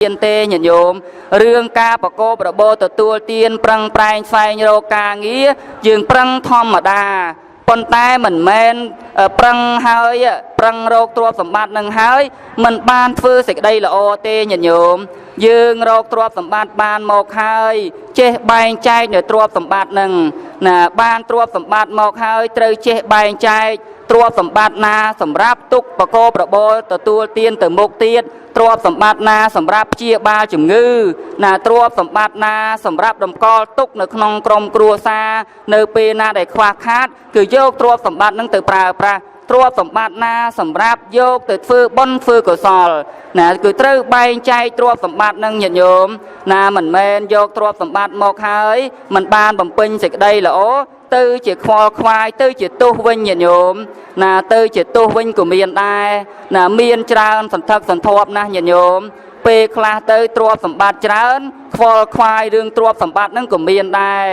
នទេញាតិញោមរឿងការប្រកបរបរទទួលទានប្រឹងប្រែងស្វែងរកការងារយើងប្រឹងធម្មតាប៉ុន្តែមិនមែនប្រឹងហើយប្រឹងរកទ្រព្យសម្បត្តិនឹងហើយមិនបានធ្វើសេចក្តីល្អទេញាតិញោមយើងរកទ្រព្យសម្បត្តិបានមកហើយចេះបែងចែកនៅទ្រព្យសម្បត្តិនឹងណាបានទ្រព្យសម្បត្តិមកហើយត្រូវចេះបែងចែកទ្រព្យសម្បត្តិណាសម្រាប់ទុកប្រកបរបរទទួលទានទៅមុខទៀតទ្រព្យសម្បត្តិណាសម្រាប់ព្យាបាលជំងឺណាទ្រព្យសម្បត្តិណាសម្រាប់តម្កល់ទុកនៅក្នុងក្រុមគ្រួសារនៅពេលណាដែលខ្វះខាតគឺយកទ្រព្យសម្បត្តិនឹងទៅប្រើប្រាស់ទ្រព្យសម្បត្តិណាសម្រាប់យកទៅធ្វើបុណ្យធ្វើកុសលណាគឺត្រូវបែងចែកទ្រព្យសម្បត្តិនឹងញាតិញោមណាមិនមែនយកទ្រព្យសម្បត្តិមកហើយមិនបានបំពេញសេចក្តីល្អទៅជាខ្វល់ខ្វាយទៅជាទោសវិញញាតិញោមណាទៅជាទោសវិញក៏មានដែរណាមានច្រើនសន្ធឹកសន្ធាប់ណាស់ញាតិញោមពេលខ្លះទៅទ្រព្យសម្បត្តិច្រើនខ្វល់ខ្វាយរឿងទ្រព្យសម្បត្តិហ្នឹងក៏មានដែរ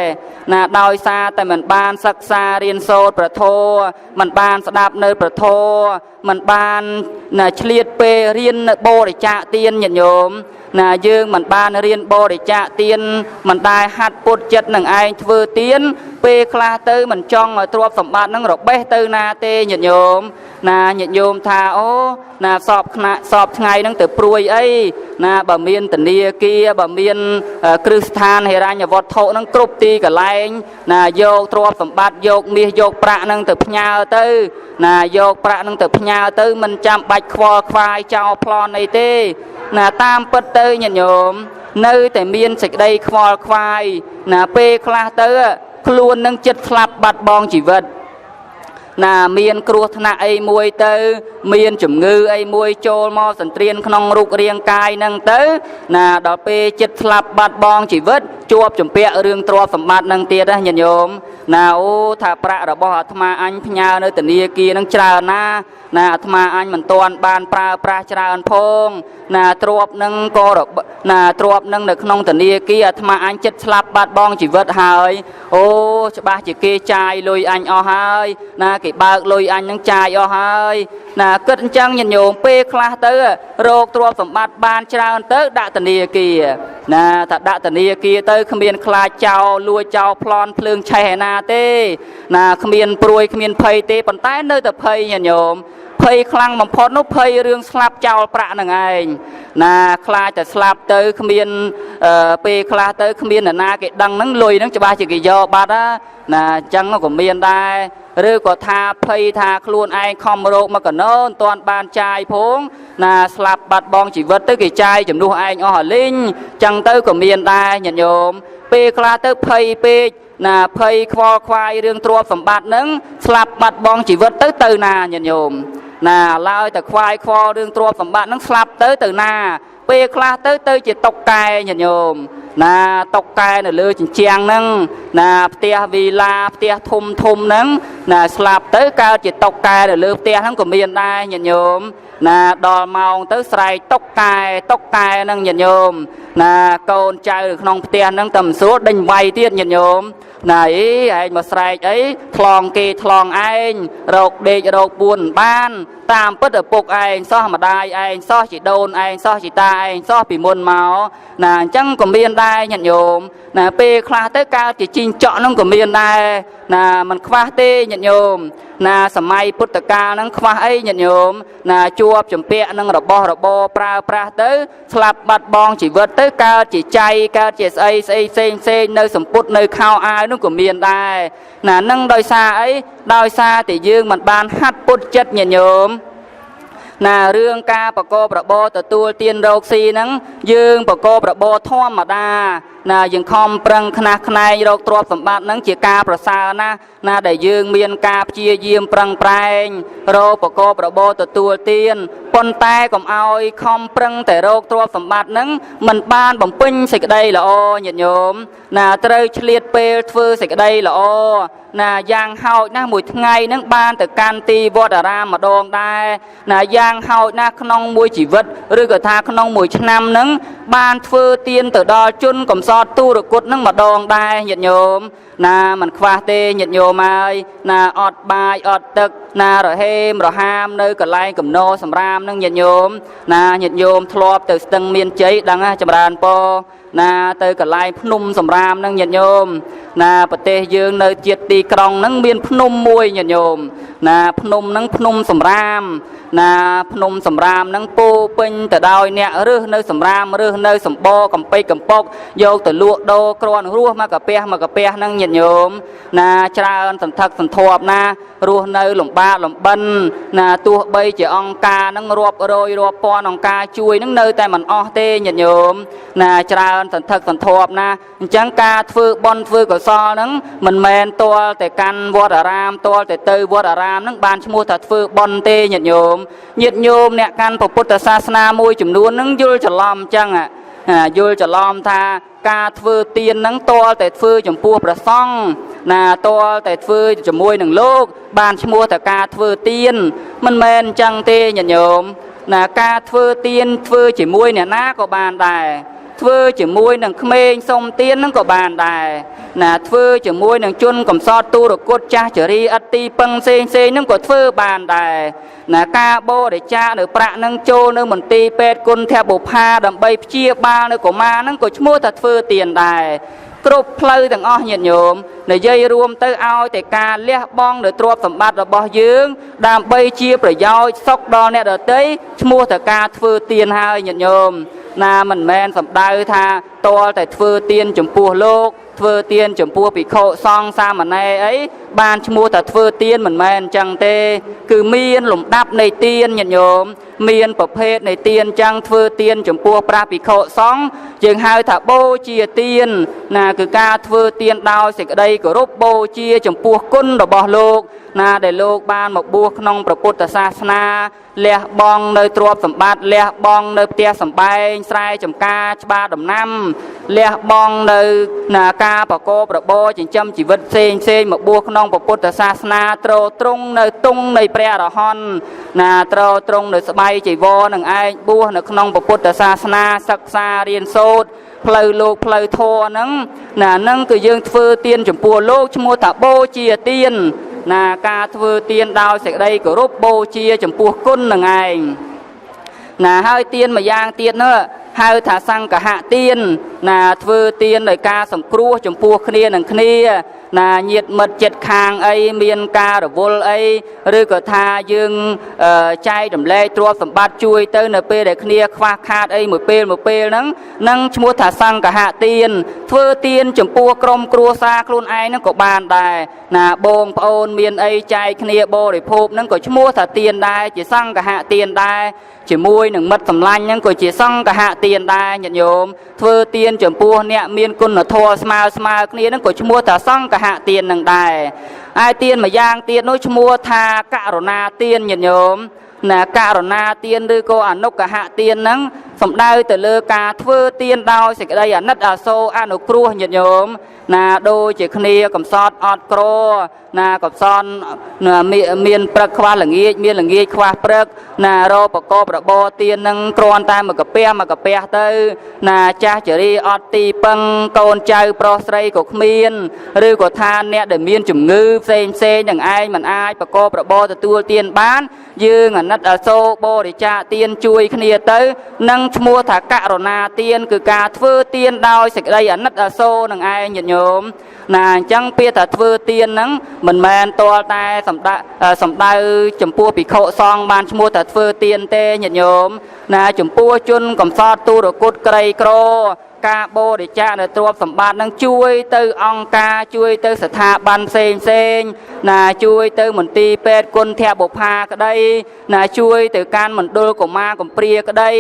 ណាដោយសារតែមិនបានសិក្សារៀនសូត្រព្រះធម៌មិនបានស្ដាប់នៅព្រះធម៌មិនបានណាឆ្លៀតពេលរៀននៅបរិច្ចាគទានញាតិញោមណាយើងមិនបានរៀនបរិច្ចាគទានមិនដែលហាត់ពុតចិត្តនឹងឯងធ្វើទានពេលខ្លះទៅមិនចង់ឲ្យទ្រព្យសម្បត្តិនឹងរបេះទៅណាទេញាតិញោមណាញាតិញោមថាអូណាសពខ្នាក់សពថ្ងៃនឹងទៅព្រួយអីណាបើមានធនាគារបើមានគ្រឹះស្ថានហិរញ្ញវត្ថុនឹងគ្រប់ទីកន្លែងណាយកទ្រព្យសម្បត្តិយកមាសយកប្រាក់នឹងទៅផ្ញើទៅណាយកប្រាក់នឹងទៅផ្ញើទៅមិនចាំបាច់ខ្វល់ខ្វាយចោលប្លន់អីទេណាតាមពិតទៅញាតិញោមនៅតែមានសេចក្តីខ្វល់ខ្វាយណាពេលខ្លះទៅខ្លួននឹងចិត្តស្លាប់បាត់បង់ជីវិតណាមានគ្រោះថ្នាក់អីមួយទៅមានជំងឺអីមួយចូលមកសន្ទ្រានក្នុងរូបរាងកាយនឹងទៅណាដល់ពេលចិត្តស្លាប់បាត់បង់ជីវិតជាប់ជំពាក់រឿងទ្រព្យសម្បត្តិនឹងទៀតណាញាតិញោមណាអូថាប្រាក់របស់អាត្មាអញផ្ញើនៅធនាគារនឹងច្រើនណាណាអាត្មាអញមិនទាន់បានប្រើប្រាស់ច្រើនផងណាទ្រព្យនឹងក៏ណាទ្រព្យនឹងនៅក្នុងធនាគារអាត្មាអញចិត្តស្លាប់បាត់បង់ជីវិតហើយអូច្បាស់ជាគេចាយលុយអញអស់ហើយណាគេបើកលុយអញនឹងចាយអស់ហើយណាគិតអញ្ចឹងញាតិញោមពេលខ្លះទៅរកទ្រព្យសម្បត្តិបានច្រើនទៅដាក់ធនាគារណាថាដាក់ធនាគារទៅគ្មានខ្លាចចោលលួចចោលប្លន់ភ្លើងឆេះឯណាទេណាគ្មានព្រួយគ្មានភ័យទេប៉ុន្តែនៅតែភ័យញាតិញោមភ័យខ្លាំងបំផុតនោះភ័យរឿងស្លាប់ចោលប្រាក់នឹងឯងណាខ្លាចតែស្លាប់ទៅគ្មានពេលខ្លះទៅគ្មាននរណាគេដឹងហ្នឹងលុយហ្នឹងច្បាស់ជាគេយកបាត់ណាអញ្ចឹងក៏មានដែរឬក៏ថាភ័យថាខ្លួនឯងខំរោគមកកណោមិនទាន់បានចាយផងណាស្លាប់បាត់បង់ជីវិតទៅគេចាយជំនួសឯងអស់អាលីងចឹងទៅក៏មានដែរញាតិញោមពេលខ្លះទៅភ័យពេកណាភ័យខ្វល់ខ្វាយរឿងទ្រព្យសម្បត្តិហ្នឹងស្លាប់បាត់បង់ជីវិតទៅទៅណាញាតិញោមណាឡើយតែខ្វាយខ្វល់រឿងទ្រព្យសម្បត្តិហ្នឹងស្លាប់ទៅទៅណាពេលខ្លះទៅទៅជាតុកកែញាតិញោមណាតុកកែនៅលើជញ្ជាំងហ្នឹងណាផ្ទះវីឡាផ្ទះធំធំហ្នឹងណាស្លាប់ទៅកើតជាតុកកែនៅលើផ្ទះហ្នឹងក៏មានដែរញាតិញោមណាដល់ម៉ោងទៅស្រែកតុកកែតុកកែហ្នឹងញាតិញោមណាកូនចៅនៅក្នុងផ្ទះហ្នឹងតែមិនស្រួលដេញវាយទៀតញាតិញោមណាអីឯងមកស្រែកអីថ្លងគេថ្លងឯងរកដេករកពួនបានតាមពិតឪពុកឯងសោះម្ដាយឯងសោះជីដូនឯងសោះជីតាឯងសោះពីមុនមកណាអញ្ចឹងក៏មានដែរញាតិញោមណាពេលខ្លះទៅកើតជាជីងចក់ហ្នឹងក៏មានដែរណាមិនខ្វះទេញាតិញោមណាសម័យពុទ្ធកាលហ្នឹងខ្វះអីញាតិញោមណាជួបជំពាក់នឹងរបស់របរប្រើប្រាស់ទៅស្លាប់បាត់បង់ជីវិតទៅកើតជាចៃកើតជាស្អីស្អីផ្សេងផ្សេងនៅសម្ពុតនៅខោអាវនោះក៏មានដែរណានឹងដោយសារអីដោយសារតែយើងមិនបានហាត់ពុតចិត្តញាតិញោមណារឿងការប្រកបរបរទទួលទានរោគស៊ីហ្នឹងយើងប្រកបរបរធម្មតាណាយើងខំប្រឹងខ្នះខ្នែងរកទ្រព្យសម្បត្តិហ្នឹងជាការប្រសើរណាស់ណាដែលយើងមានការព្យាយាមប្រឹងប្រែងរកប្រកបរបរទទួលទានប៉ុន្តែកុំឲ្យខំប្រឹងតែរកទ្រព្យសម្បត្តិហ្នឹងមិនបានបំពេញសេចក្តីល្អញាតិញោមណាត្រូវឆ្លៀតពេលធ្វើសេចក្តីល្អណាយ៉ាងហោចណាស់មួយថ្ងៃហ្នឹងបានទៅកាន់ទីវត្តអារាមម្ដងដែរណាយ៉ាងហោចណាស់ក្នុងមួយជីវិតឬក៏ថាក្នុងមួយឆ្នាំហ្នឹងបានធ្វើទានទៅដល់ជនកំស ត់ទូរគុតនឹងម្ដងដែរញាតិញោមណាមិនខ្វះទេញាតិញោមហើយណាអត់បាយអត់ទឹកណារហេមរហាមនៅកន្លែងកំណោសម្រាមនឹងញាតិញោមណាញាតិញោមធ្លាប់ទៅស្ទឹងមានជ័យដឹងណាចម្រើនពរណាទៅកន្លែងភ្នំសម្រាមនឹងញាតិញោមណាប្រទេសយើងនៅជាតិទីក្រុងនឹងមានភ្នំមួយញាតិញោមណាភ្នំនឹងភ្នំសម្រាមណាភ្នំសម្រាមនឹងពោពេញទៅដោយអ្នករើសនៅសម្រាមរើសនៅសម្បកកំពេចកំពកយកទៅលក់ដូរគ្រាន់រស់មកកាពះមកកាពះនឹងញាតិញោមណាច្រើនសន្ធឹកសន្ធាប់ណារស់នៅលំបាកលំបិនណាទោះបីជាអង្គការនឹងរាប់រយរាប់ពាន់អង្គការជួយនឹងនៅតែមិនអស់ទេញាតិញោមណាច្រើនសន្ធឹកសន្ធាប់ណាអញ្ចឹងការធ្វើបុណ្យធ្វើកុសលហ្នឹងមិនមែនទាល់តែកាន់វត្តអារាមទាល់តែទៅវត្តអារាមហ្នឹងបានឈ្មោះថាធ្វើបុណ្យទេញាតិញោមញាតិញោមអ្នកកាន់ពុទ្ធសាសនាមួយចំនួនហ្នឹងយល់ច្រឡំអញ្ចឹងយល់ច្រឡំថាការធ្វើទានហ្នឹងទាល់តែធ្វើចំពោះព្រះសង្ឃណាទាល់តែធ្វើជាមួយនឹងលោកបានឈ្មោះថាការធ្វើទានមិនមែនអញ្ចឹងទេញាតិញោមណាការធ្វើទានធ្វើជាមួយអ្នកណាក៏បានដែរធ្វើជាមួយនឹងក្មេងសុំទានហ្នឹងក៏បានដែរណាធ្វើជាមួយនឹងជនកំសត់ទូរគុតចាស់ជរាឥតទីពឹងផ្សេងផ្សេងហ្នឹងក៏ធ្វើបានដែរណាការបរិច្ចាគនៅប្រាក់ហ្នឹងចូលនៅមន្ទីរពេទ្យគុណធបុប្ផាដើម្បីព្យាបាលនៅកុមារហ្នឹងក៏ឈ្មោះថាធ្វើទានដែរគ្រប់ផ្លូវទាំងអស់ញាតិញោមនិយាយរួមទៅឲ្យតែការលះបង់នៅទ្រព្យសម្បត្តិរបស់យើងដើម្បីជាប្រយោជន៍សុខដល់អ្នកដទៃឈ្មោះថាការធ្វើទានហើយញាតិញោមណាមិនមែនសំដៅថាទាល់តែធ្វើទានចំពោះលោកធ្វើទានចំពោះភិក្ខុសង្ឃសាមណេរអីបានឈ្មោះថាធ្វើទានមិនមែនអញ្ចឹងទេគឺមានលំដាប់នៃទានញាតិញោមមានប្រភេទនៃទានអញ្ចឹងធ្វើទានចំពោះព្រះភិក្ខុសង្ឃយើងហៅថាបូជាទានណាគឺការធ្វើទានដោយសេចក្តីគោរពបូជាចំពោះគុណរបស់លោកណាដែលលោកបានមកបួសក្នុងព្រះពុទ្ធសាសនាលះបង់នៅទ្រព្យសម្បត្តិលះបង់នៅផ្ទះសម្បែងស្រែចម្ការច្បារដំណាំលះបង់នៅណាការប្រកបរបរចិញ្ចឹមជីវិតផ្សេងផ្សេងមកបួសក្នុងព្រះពុទ្ធសាសនាទ្រទ្រង់នៅទង់នៃព្រះអរហន្តណាទ្រទ្រង់នៅស្បៃជីវរនឹងឯងបួសនៅក្នុងព្រះពុទ្ធសាសនាសិក្សារៀនសូត្រផ្លូវលោកផ្លូវធម៌ហ្នឹងណាហ្នឹងគឺយើងធ្វើទានចំពោះលោកឈ្មោះថាបូជាទានណាការធ្វើទានដោយសេចក្តីគោរពបូជាចំពោះគុណនឹងឯងណាហើយទានមួយយ៉ាងទៀតនោះហៅថាសង្ឃហទានណាធ្វើទានដោយការសង្គ្រោះចំពោះគ្នានឹងគ្នាណាញាតិមិត្តចិត្តខាងអីមានការរវល់អីឬក៏ថាយើងចែករំលែកទ្រព្យសម្បត្តិជួយទៅនៅពេលដែលគ្នាខ្វះខាតអីមួយពេលមួយពេលហ្នឹងនឹងឈ្មោះថាសង្ឃហទានធ្វើទានចំពោះក្រុមគ្រួសារខ្លួនឯងហ្នឹងក៏បានដែរណាបងប្អូនមានអីចែកគ្នាបរិភោគហ្នឹងក៏ឈ្មោះថាទានដែរជាសង្ឃហទានដែរជាមួយនឹងមិត្តសម្លាញ់ហ្នឹងក៏ជាសង្ឃហទានដែរញាតិញោមធ្វើទានចំពោះអ្នកមានគុណធម៌ស្មើស្មើគ្នាហ្នឹងក៏ឈ្មោះថាសង្ឃហទាននឹងដែរហើយទានមួយយ៉ាងទៀតនោះឈ្មោះថាករុណាទានញាតិញោមណាករុណាទានឬក៏អនុក្កហទានហ្នឹងសំដៅទៅលើការធ្វើទានដោយសេចក្តីអាណិតអាសូរអនុគ្រោះញាតិញោមណាដូចជាគ្នាកំសត់អត់ក្រណាកំសត់មានព្រឹកខ្វះល្ងាចមានល្ងាចខ្វះព្រឹកណារកប្រកបរបរទាននឹងគ្រាន់តែមកកាពះមកកាពះទៅណាចាស់ជរាអត់ទីពឹងកូនចៅប្រុសស្រីក៏គ្មានឬក៏ថាអ្នកដែលមានជំងឺផ្សេងផ្សេងនឹងឯងមិនអាចប្រកបរបរទទួលទានបានយើងអាណិតអាសូរបរិច្ចាគទានជួយគ្នាទៅនឹងឈ្មោះថាករុណាទានគឺការធ្វើទានដោយសេចក្តីអាណិតអាសូរនឹងឯងញាតិញោមណាអញ្ចឹងពាក្យថាធ្វើទានហ្នឹងមិនមែនទាល់តែសំដៅចំពោះភិក្ខុសង្ឃបានឈ្មោះថាធ្វើទានទេញាតិញោមណាចំពោះជនកំសត់ទូរគុតក្រីក្រការបរិច្ចាគនៅទ្រព្យសម្បត្តិនឹងជួយទៅអង្គការជួយទៅស្ថាប័នផ្សេងផ្សេងណាជួយទៅមន្ទីរពេទ្យគុណធបុប្ផាក្តីណាជួយទៅកាន់មណ្ឌលកុមារកំព្រាក្តី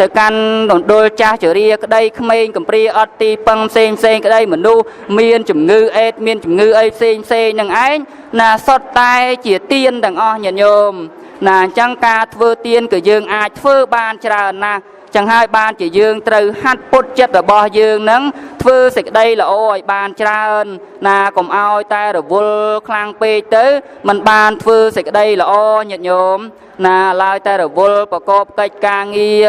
ទៅកាន់មណ្ឌលចាស់ជរាក្តីក្មេងកំព្រាអត់ទីពឹងផ្សេងផ្សេងក្តីមនុស្សមានជំងឺអេដមានជំងឺអីផ្សេងផ្សេងនឹងឯងណាសុទ្ធតែជាទានទាំងអស់ញាតិញោមណាអញ្ចឹងការធ្វើទានគឺយើងអាចធ្វើបានច្រើនណាស់ចឹងហើយបានជាយើងត្រូវហាត់ពុតចិត្តរបស់យើងនឹង ធ្វើសេចក្តីល្អឲ្យបានច្រើនណាកុំឲ្យតែរវល់ខ្លាំងពេកទៅមិនបានធ្វើសេចក្តីល្អញាតិញោមណាឡើយតែរវល់ប្រកបកិច្ចការងារ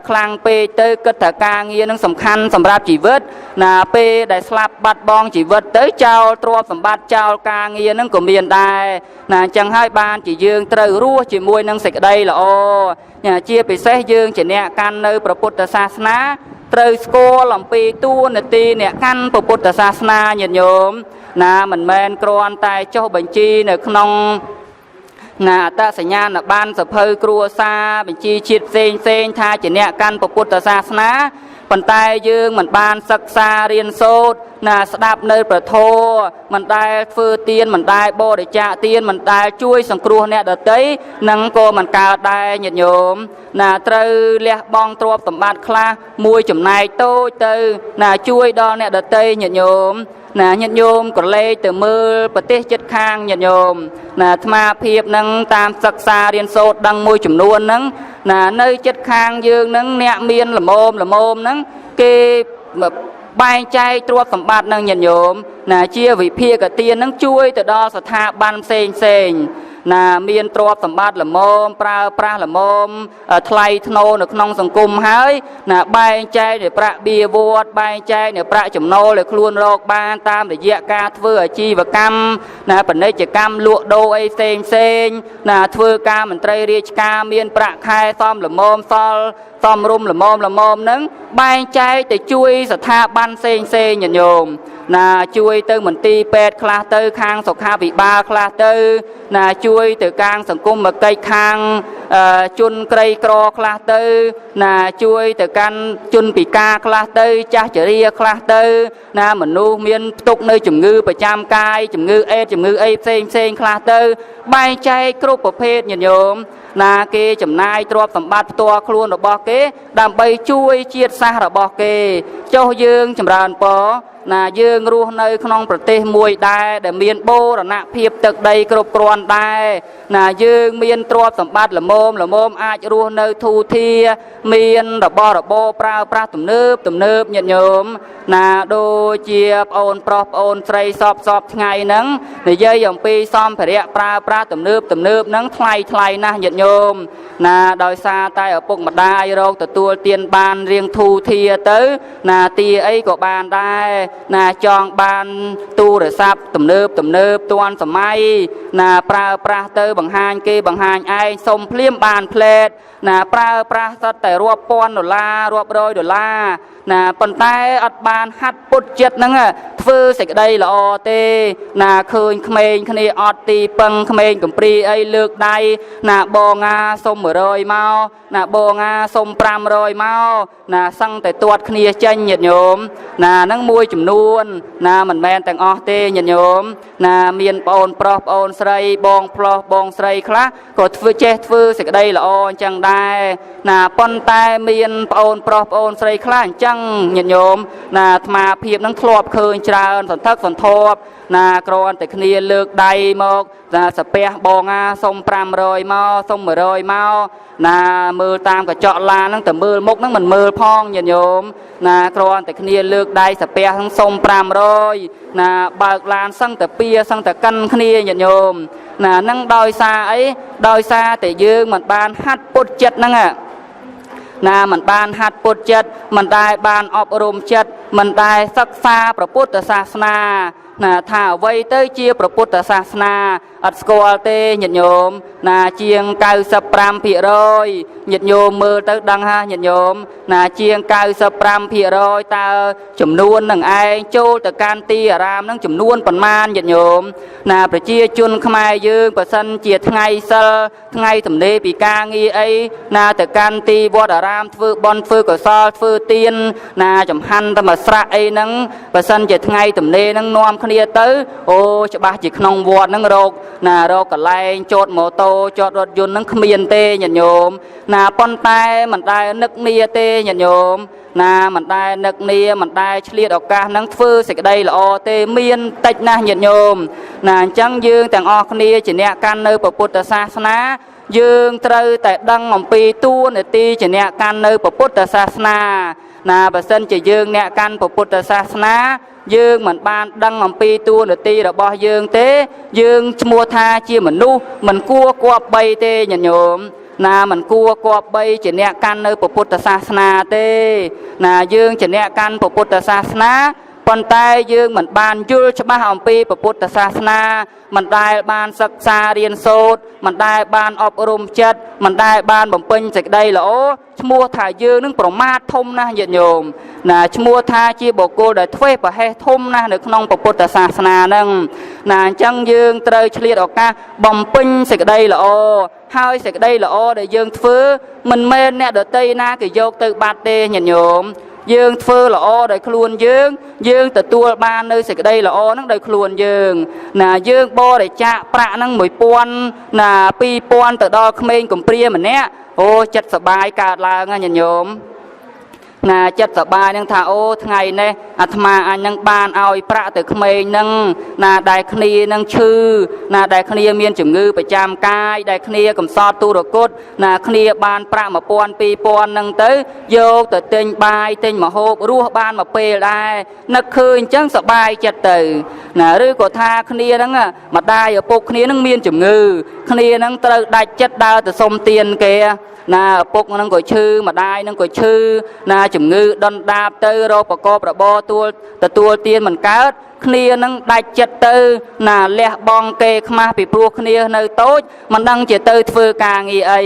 ខ្លាំងពេកទៅគិតថាការងារនឹងសំខាន់សម្រាប់ជីវិតណាពេលដែលស្លាប់បាត់បង់ជីវិតទៅចោលទ្រព្យសម្បត្តិចោលការងារនឹងក៏មានដែរណាអញ្ចឹងហើយបានជាយើងត្រូវរស់ជាមួយនឹងសេចក្តីល្អជាពិសេសយើងជាអ្នកកាន់នៅព្រះពុទ្ធសាសនាត្រូវស្គាល់អំពីតួនាទីអ្នកកាន់ព្រះពុទ្ធសាសនាញាតិញោមណាមិនមែនគ្រាន់តែចុះបញ្ជីនៅក្នុងណាអត្តសញ្ញាណប័ណ្ណសភៅគ្រួសារបញ្ជីជាតិផ្សេងផ្សេងថាជាអ្នកកាន់ព្រះពុទ្ធសាសនាប៉ុន្តែយើងមិនបានសិក្សារៀនសូត្រណាស្ដាប់នៅព្រះធម៌មិនដែលធ្វើទានមិនដែលបរិច្ចាគទានមិនដែលជួយសង្គ្រោះអ្នកដទៃនឹងក៏មិនកើតដែរញាតិញោមណាត្រូវលះបង់ទ្រព្យសម្បត្តិខ្លះមួយចំណែកតូចទៅណាជួយដល់អ្នកដទៃញាតិញោមណាញាតិញោមក៏លេចទៅមើលប្រទេសជិតខាងញាតិញោមណាអាត្មាភាពនឹងតាមសិក្សារៀនសូត្រដឹងមួយចំនួនហ្នឹងណានៅជិតខាងយើងហ្នឹងអ្នកមានល្មមល្មមហ្នឹងគេបែងចែកទ្រព្យសម្បត្តិនឹងញាតិញោមណាជាវិភាគទាននឹងជួយទៅដល់ស្ថាប័នផ្សេងផ្សេងណាមានទ្រព្យសម្បត្តិល្មមប្រើប្រាស់ល្មមថ្លៃថ្នូរនៅក្នុងសង្គមហើយណាបែងចែកនៃប្រាក់បៀវត្សបែងចែកនៃប្រាក់ចំណូលដែលខ្លួនរកបានតាមរយៈការធ្វើអាជីវកម្មណាពាណិជ្ជកម្មលក់ដូរអីផ្សេងផ្សេងណាធ្វើការមន្ត្រីរាជការមានប្រាក់ខែសមល្មមសល់សមរុំល្មមល្មមហ្នឹងបែងចែកទៅជួយស្ថាប័នផ្សេងផ្សេងញាតិញោមណាជួយទៅមន្ទីរពេទ្យខ្លះទៅខាងសុខាភិបាលខ្លះទៅណាជួយទៅខាងសង្គមកិច្ចខាងជនក្រីក្រខ្លះទៅណាជួយទៅកាន់ជនពិការខ្លះទៅចាស់ជរាខ្លះទៅណាមនុស្សមានផ្ទុកនៅជំងឺប្រចាំកាយជំងឺអេដជំងឺអីផ្សេងផ្សេងខ្លះទៅបែងចែកគ្រប់ប្រភេទញាតិញោមណាគេចំណាយទ្រព្យសម្បត្តិផ្ទាល់ខ្លួនរបស់គេដើម្បីជួយជាតិសាសន៍របស់គេចុះយើងចម្រើនពរណាយើងរស់នៅក្នុងប្រទេសមួយដែរដែលមានបូរណភាពទឹកដីគ្រប់គ្រាន់ដែរណាយើងមានទ្រព្យសម្បត្តិល្មមល្មមអាចរស់នៅធូរធារមានរបស់របរប្រើប្រាស់ទំនើបទំនើបញាតិញោមណាដូចជាប្អូនប្រុសប្អូនស្រីសពសពថ្ងៃហ្នឹងនិយាយអំពីសម្ភារៈប្រើប្រាស់ទំនើបទំនើបហ្នឹងថ្លៃថ្លៃណាស់ញាតិញោមណាដោយសារតែឪពុកម្ដាយរកទទួលទានបានរៀងធូរធារទៅណាទាអីក៏បានដែរណាចង់បានទូរស័ព្ទទំនើបទំនើបទាន់សម័យណាប្រើប្រាស់ទៅបង្ហាញគេបង្ហាញឯងសុំភ្លាមបានផ្លែតណាប្រើប្រាស់សុទ្ធតែរាប់ពាន់ដុល្លាររាប់រយដុល្លារណាប៉ុន្តែអត់បានហាត់ពុតចិត្តហ្នឹងធ្វើសេចក្តីល្អទេណាឃើញក្មេងគ្នាអត់ទីពឹងក្មេងកំព្រីអីលើកដៃណាបងអាសុំ100មកណាបងអាសុំ500មកណាសឹងតែទាត់គ្នាចេញញាតិញោមណាហ្នឹងមួយចំនួនណាមិនមែនទាំងអស់ទេញាតិញោមណាមានប្អូនប្រុសប្អូនស្រីបងប្រុសបងស្រីខ្លះក៏ធ្វើចេះធ្វើសេចក្តីល្អអញ្ចឹងដែរណាប៉ុន្តែមានប្អូនប្រុសប្អូនស្រីខ្លះអញ្ចឹងញាតិញោមណាអាត្មាភាពនឹងធ្លាប់ឃើញច្រើនសន្ធឹកសន្ធាប់ណាគ្រាន់តែគ្នាលើកដៃមកណាសាពះបងអាសុំ500មកសុំ100មកណាមើលតាមកញ្ចក់ឡានហ្នឹងតែមើលមុខហ្នឹងមិនមើលផងញាតិញោមណាគ្រាន់តែគ្នាលើកដៃសាពះហ្នឹងសុំ500ណាបើកឡានសឹងតែពៀសឹងតែកិនគ្នាញាតិញោមណាហ្នឹងដោយសារអីដោយសារតែយើងមិនបានហាត់ពុតចិត្តហ្នឹងណាមិនបានហាត់ពុតចិត្តមិនដែលបានអប់រំចិត្តមិនដែលសិក្សាព្រះពុទ្ធសាសនាណាថាអ្វីទៅជាព្រះពុទ្ធសាសនាអត់ស្គាល់ទេញាតិញោមណាជាង 95% ញាតិញោមមើលទៅដឹងហាញាតិញោមណាជាង 95% តើចំនួននឹងឯងចូលទៅកាន់ទីអារាមនឹងចំនួនប៉ុន្មានញាតិញោមណាប្រជាជនខ្មែរយើងបើសិនជាថ្ងៃសិលថ្ងៃទំនេរពីការងារអីណាទៅកាន់ទីវត្តអារាមធ្វើបុណ្យធ្វើកុសលធ្វើទានណាចំហាន់តែមួយស្រាក់អីហ្នឹងបើសិនជាថ្ងៃទំនេរហ្នឹងនាំគ្នាទៅអូច្បាស់ជាក្នុងវត្តហ្នឹងរកណារកកន្លែងចតម៉ូតូចតរថយន្តហ្នឹងគ្មានទេញាតិញោមណាប៉ុន្តែមិនដែលនឹកនាទេញាតិញោមណាមិនដែលនឹកនាមិនដែលឆ្លៀតឱកាសហ្នឹងធ្វើសេចក្តីល្អទេមានតិចណាស់ញាតិញោមណាអញ្ចឹងយើងទាំងអស់គ្នាជាអ្នកកាន់នៅព្រះពុទ្ធសាសនាយើងត្រូវតែដឹងអំពីតួនាទីជាអ្នកកាន់នៅព្រះពុទ្ធសាសនា ណាបើសិនជាយើងអ្នកកាន់ពុទ្ធសាសនាយើងមិនបានដឹងអំពីតួនាទីរបស់យើងទេយើងឈ្មោះថាជាមនុស្សមិនគួរគប្បីទេញាតិញោមណាមិនគួរគប្បីជាអ្នកកាន់នៅពុទ្ធសាសនាទេណាយើងជាអ្នកកាន់ពុទ្ធសាសនាប៉ុន្តែយើងមិនបានយល់ច្បាស់អំពីពុទ្ធសាសនាមិនដែលបានសិក្សារៀនសូត្រមិនដែលបានអប់រំចិត្តមិនដែលបានបំពេញសេចក្តីល្អឈ្មោះថាយើងនឹងប្រមាថធំណាស់ញាតិញោមណាឈ្មោះថាជាបុគ្គលដែលធ្វេសប្រហែសធំណាស់នៅក្នុងពុទ្ធសាសនានឹងណាអញ្ចឹងយើងត្រូវឆ្លៀតឱកាសបំពេញសេចក្តីល្អហើយសេចក្តីល្អដែលយើងធ្វើមិនមែនអ្នកដទៃណាគេយកទៅបាត់ទេញាតិញោមយើងធ្វើល្អដោយខ្លួនយើងយើងទទួលបាននៅសេចក្តីល្អហ្នឹងដោយខ្លួនយើងណាយើងបរិច្ចាគប្រាក់ហ្នឹង1000ណា2000ទៅដល់ក្មេងកំព្រាម្នាក់អូចិត្តសប្បាយកើតឡើងណាញាតិញោមណាចិត្តសប្បាយនឹងថាអូថ្ងៃនេះអាត្មាអញនឹងបានឲ្យប្រាក់ទៅក្មេងនឹងណាដែលគ្នានឹងឈឺណាដែលគ្នាមានជំងឺប្រចាំកាយដែលគ្នាកំសត់ទុរគតណាគ្នាបានប្រាក់1000 2000នឹងទៅយកទៅទិញបាយទិញម្ហូបរស់បានមួយពេលដែរនឹកឃើញអញ្ចឹងសប្បាយចិត្តទៅណាឬក៏ថាគ្នាហ្នឹងម្ដាយឪពុកគ្នានឹងមានជំងឺគ្នានឹងត្រូវដាច់ចិត្តដើរទៅសុំទានគេណាឪពុកនឹងក៏ឈឺម្ដាយនឹងក៏ឈឺណាជំងឺដុនដាបទៅរកប្រកបរបរទទួលទានមិនកើតគ្នានឹងដាច់ចិត្តទៅណាលះបង់គេខ្មាស់ពីព្រោះគ្នានៅតូចមិនដឹងជាទៅធ្វើការងារអី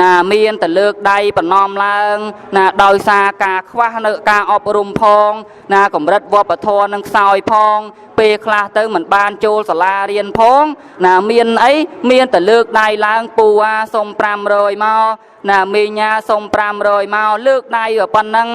ណាមានតែលើកដៃបណ្ណំឡើងណាដោយសារការខ្វះនៅការអប់រំផងណាកម្រិតវប្បធម៌នឹងខ្សោយផងពេលខ្លះទៅមិនបានចូលសាលារៀនផងណាមានអីមានតែលើកដៃឡើងពូអាសុំ500មកណាមីញាសុំ500មកលើកដៃប៉ុណ្ណឹង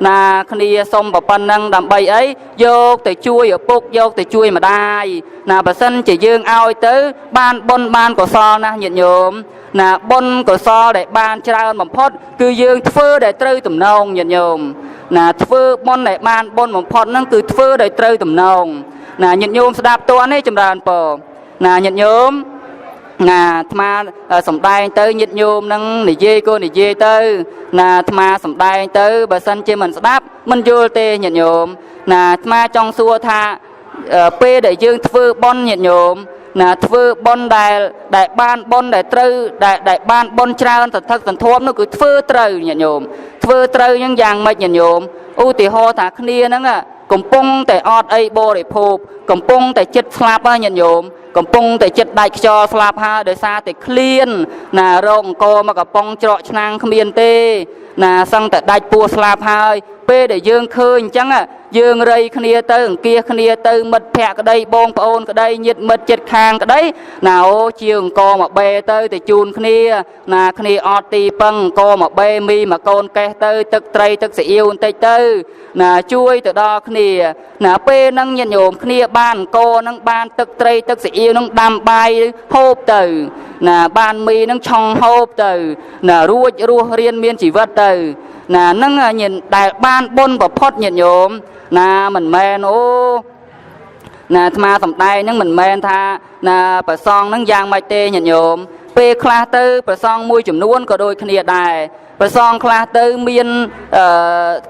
ណាគ្នាសុំប៉ុណ្ណឹងដើម្បីអីយកទៅជួយឪពុកយកទៅជួយម្ដាយណាបើសិនជាយើងឲ្យទៅបានបុណ្យបានកុសលណាស់ញាតិញោមណាបុណ្យកុសលដែលបានច្រើនបំផុតគឺយើងធ្វើដែលត្រូវទំនងញាតិញោមណាធ្វើបុណ្យដែលបានបុណ្យបំផុតហ្នឹងគឺធ្វើដែលត្រូវទំនងណាញាតិញោមស្ដាប់តើនេះចម្រើនពរណាញាតិញោមណាអាត្មាសំដែងទៅញាតិញោមនឹងនិយាយក៏និយាយទៅណាអាត្មាសំដែងទៅបើសិនជាមិនស្ដាប់មិនយល់ទេញាតិញោមណាអាត្មាចង់សួរថាពេលដែលយើងធ្វើបុណ្យញាតិញោមណាធ្វើបុណ្យដែលបានបុណ្យដែលត្រូវដែលបានបុណ្យច្រើនសន្ធឹកសន្ធាប់នោះគឺធ្វើត្រូវញាតិញោមធ្វើត្រូវយ៉ាងយ៉ាងម៉េចញាតិញោមឧទាហរណ៍ថាគ្នាហ្នឹងកំពុងតែអត់អីបរិភោគកំពុងតែចិត្តស្លាប់ញាតិញោមកំពុងតែចិត្តដាច់ខ្យល់ស្លាប់ហើយដោយសារតែឃ្លានណារកអង្គមកកំប៉ុងច្រកឆ្នាំងគ្មានទេណាសឹងតែដាច់ពោះស្លាប់ហើយពេលដែលយើងឃើញអញ្ចឹងយើងរៃគ្នាទៅអង្គាសគ្នាទៅមិត្តភក្តិក្តីបងប្អូនក្តីញាតិមិត្តចិត្តខាងក្តីណាអូជាអង្គមកបេទៅទៅជូនគ្នាណាគ្នាអត់ទីពឹងអង្គមកបេមីមកកូនកេះទៅទឹកត្រីទឹកស៊ីអ៊ីវបន្តិចទៅណាជួយទៅដល់គ្នាណាពេលហ្នឹងញាតិញោមគ្នាបានអង្គហ្នឹងបានទឹកត្រីទឹកស៊ីអ៊ីវហ្នឹងដាំបាយហូបទៅណាបានមីហ្នឹងឆុងហូបទៅណារួចរស់រៀនមានជីវិតទៅណាហ្នឹងញាតិដែលបានបុណ្យប្រផុតញាតិញោមណាមិនមែនអូណាអាត្មាសំដែងហ្នឹងមិនមែនថាណាប្រសងហ្នឹងយ៉ាងម៉េចទេញាតិញោមពេលខ្លះទៅប្រសងមួយចំនួនក៏ដូចគ្នាដែរប្រសងខ្លះទៅមាន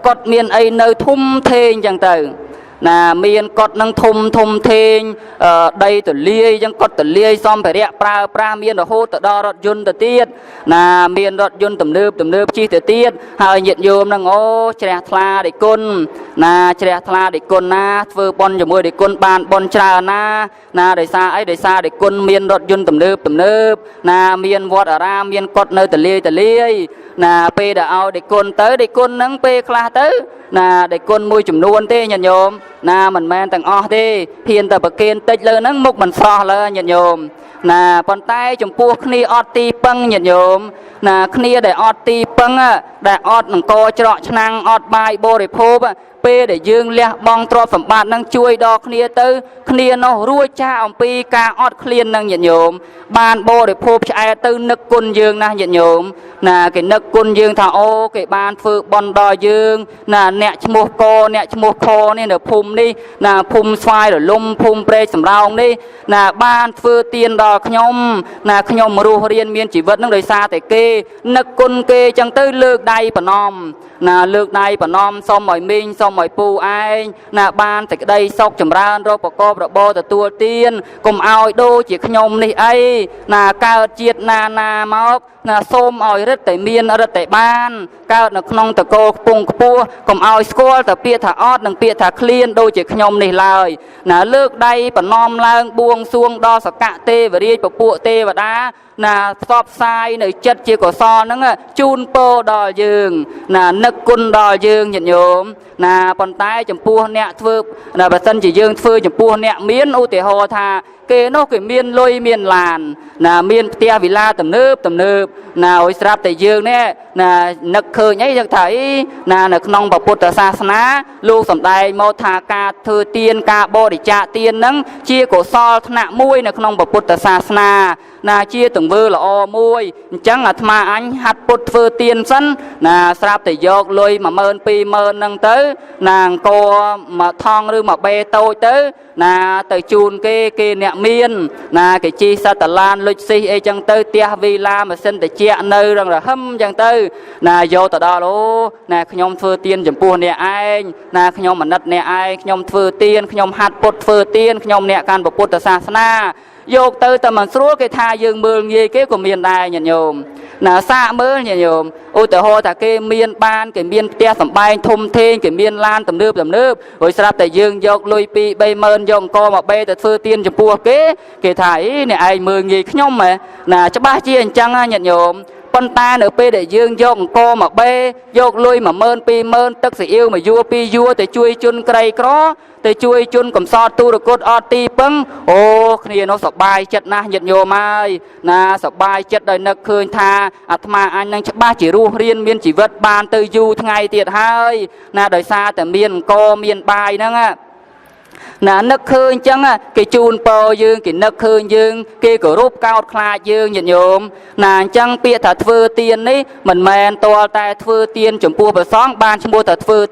កត់មានអីនៅធំធេងចឹងទៅណាមានកត់នឹងធំធំធេងដីទលាយចឹងកត់ទលាយសម្ភារៈប្រើប្រាស់មានរហូតទៅដល់រថយន្តទៅទៀតណាមានរថយន្តទំនើបទំនើបជិះទៅទៀតហើយញាតិញោមនឹងអូជ្រះថ្លាដេគុណណាជ្រះថ្លាដេគុណណាធ្វើបុណ្យជាមួយដេគុណបានបុណ្យច្រើនណាណាដោយសារអីដោយសារដេគុណមានរថយន្តទំនើបទំនើបណាមានវត្តអារាមមានកត់នៅទលាយទលាយណាពេលដែលឲ្យដេគុណទៅដេគុណនឹងពេលខ្លះទៅណាដេគុណមួយចំនួនទេញាតិញោមណាមិនមែនទាំងអស់ទេហ៊ានតែប្រគេនតិចលើហ្នឹងមុខមិនស្រស់លើញាតិញោមណាប៉ុន្តែចំពោះគ្នាអត់ទីពឹងញាតិញោមណាគ្នាដែលអត់ទីពឹងដែលអត់អង្គច្រកឆ្នាំងអត់បាយបរិភោគពេលដែលយើងលះបង់ទ្រព្យសម្បត្តិនឹងជួយដល់គ្នាទៅគ្នានោះរួចចាកអំពីការអត់ឃ្លាននឹងញាតិញោមបានបរិភោគឆ្អែតទៅនឹកគុណយើងណាញាតិញោមណាគេនឹកគុណយើងថាអូគេបានធ្វើបុណ្យដល់យើងណាអ្នកឈ្មោះកអ្នកឈ្មោះខនេះនៅភូមិនេះណាភូមិស្វាយរលំភូមិព្រែកសំរោងនេះណាបានធ្វើទានដល់ខ្ញុំណាខ្ញុំរស់រៀនមានជីវិតនឹងដោយសារតែគេនឹកគុណគេចឹងទៅលើកដៃប្រណម្យ ណាលើកដៃប្រណម្យសុំឲ្យមីងសុំឲ្យពូឯងណាបានសេចក្តីសុខចម្រើនរកប្រកបរបរទទួលទានកុំឲ្យដូចជាខ្ញុំនេះអីណាកើតជាតិណាណាមកណាសូមឲ្យរិទ្ធតែមានរិទ្ធតែបានកើតនៅក្នុងតកូលខ្ពង់ខ្ពស់កុំឲ្យស្គាល់តែពាក្យថាអត់និងពាក្យថាឃ្លានដូចជាខ្ញុំនេះឡើយណាលើកដៃប្រណម្យឡើងបួងសួងដល់សកៈទេវរាជពពួកទេវតាណាផ្សព្វផ្សាយនៅចិត្តជាកុសលហ្នឹងជូនពរដល់យើងណានឹកគុណដល់យើងញាតិញោមណាប៉ុន្តែចំពោះអ្នកធ្វើណាបើសិនជាយើងធ្វើចំពោះអ្នកមានឧទាហរណ៍ថាគេនោះគេមានលុយមានឡានណាមានផ្ទះវិឡាទំនើបទំនើបណាឲ្យស្រាប់តែយើងនេះណានឹកឃើញអីយើងថាអីណានៅក្នុងពុទ្ធសាសនាលោកសំដែងមកថាការធ្វើទានការបរិច្ចាគទានហ្នឹងជាកុសលថ្នាក់មួយនៅក្នុងពុទ្ធសាសនាណាជាទង្វើល្អមួយអញ្ចឹងអាត្មាអញហាត់ពុទ្ធធ្វើទានសិនណាស្រាប់តែយកលុយ10000 20000ហ្នឹងទៅណាអង្គមកថងឬមកបេតូចទៅណាទៅជូនគេគេអ្នកមានណាគេជីសត្វតឡានលុចស៊ីអីចឹងទៅផ្ទះវីឡាម៉ាស៊ីនតិចនៅរងរហឹមចឹងទៅណាយកទៅដល់អូណាខ្ញុំធ្វើទានចំពោះអ្នកឯងណាខ្ញុំអាណិតអ្នកឯងខ្ញុំធ្វើទានខ្ញុំហាត់ពុទ្ធធ្វើទានខ្ញុំអ្នកកាន់ពុទ្ធសាសនាយកទៅតែមិនស្រួលគេថាយើងមើលងាយគេក៏មានដែរញាតិញោមណាសាកមើលញាតិញោមឧទាហរណ៍ថាគេមានបានគេមានផ្ទះសម្បែងធំធេងគេមានឡានទំនើបទំនើបរួចស្រាប់តែយើងយកលុយ2 30000យកអង្គមកបេទៅធ្វើទានចំពោះគេគេថាអីអ្នកឯងមើលងាយខ្ញុំហ៎ណាច្បាស់ជាអញ្ចឹងណាញាតិញោមប៉ុន្តែនៅពេលដែលយើងយកអង្គមកបេយកលុយ10000 20000ទឹកស៊ីអ៊ីវមួយយួរពីរយួរទៅជួយជនក្រីក្រទៅជួយជនកំសត់ទូរគតអត់ទីពឹងអូគ្នានោះសប្បាយចិត្តណាស់ញាតិញោមហើយណាសប្បាយចិត្តដោយនឹកឃើញថាអាត្មាអញនឹងច្បាស់ជារស់រៀនមានជីវិតបានទៅយូរថ្ងៃទៀតហើយណាដោយសារតែមានអង្គមានបាយហ្នឹងណានឹកឃើញអញ្ចឹងគេជូនពរយើងគេនឹកឃើញយើងគេគោរពកោតខ្លាចយើងញាតិញោមណាអញ្ចឹងពាក្យថាធ្វើទាននេះមិនមែនទាល់តែធ្វើទានចំពោះព្រះសង្ឃបានឈ្មោះថាធ្វើ